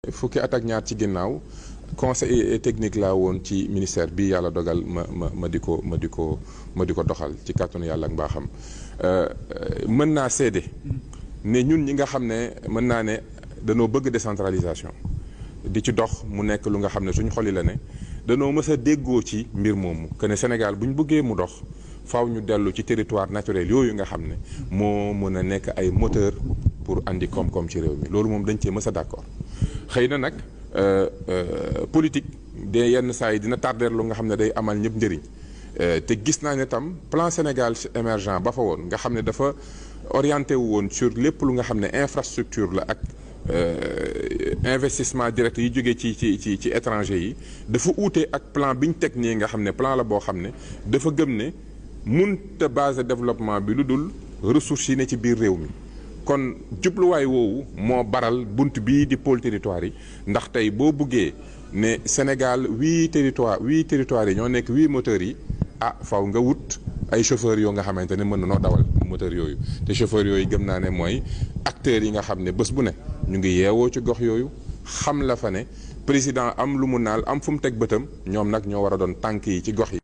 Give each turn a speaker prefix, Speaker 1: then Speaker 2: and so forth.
Speaker 1: fukki at ak ñaar ci ginnaaw conseiller technique laa woon ci ministère bi yàlla dogal ma di ko doxal ci kàttanu yàlla ak mbaaxam mën naa seede ne ñun ñi nga xam ne mën naa ne danoo bëgg décentralisation di ci dox mu nekk lu nga xam ne suñ xoli la ne danoo mës a déggoo ci mbir moomu que ne Sénégal bu ñu bëggee mu dox faaw ñu dellu ci territoire naturel yooyu nga xam ne moo mën a nekk ay moteur pour andi koom-koom ci réew mi loolu moom dañ cee mës a d'accord xëy na nag politique de yenn saa yi dina tardeer lu nga xam ne day amal ñëpp njëriñ te gis naa ne tam plan Sénégal émergent ba fa woon nga xam ne dafa orienté wu woon sur lépp lu nga xam ne infrastructure la ak investissement direct yi jógee ci étranger yi dafa uute ak plan bi ñu teg nii nga xam ne plan la boo xam ne dafa gëm ne munta base développement bi lu dul ressources yi ne ci biir réew mi kon jubluwaay woowu moo baral bunt bii di pôle territoire yi ndax tey boo buggee ne Sénégal 8 territoires yi ñoo nekk 8 moteurs yi faw nga wut ay chauffeurs yoo nga xamante ne mën na noo dawal moteur yooyu te chauffeurs yooyu gëm naa ne mooy acteurs yi nga xam ne bés bu ne ñu ngi yeewoo ci gox yooyu xam la fa ne président am lu mu naal am fu mu teg bëtam ñoom nag ñoo war a doon tànk yi ci gox yi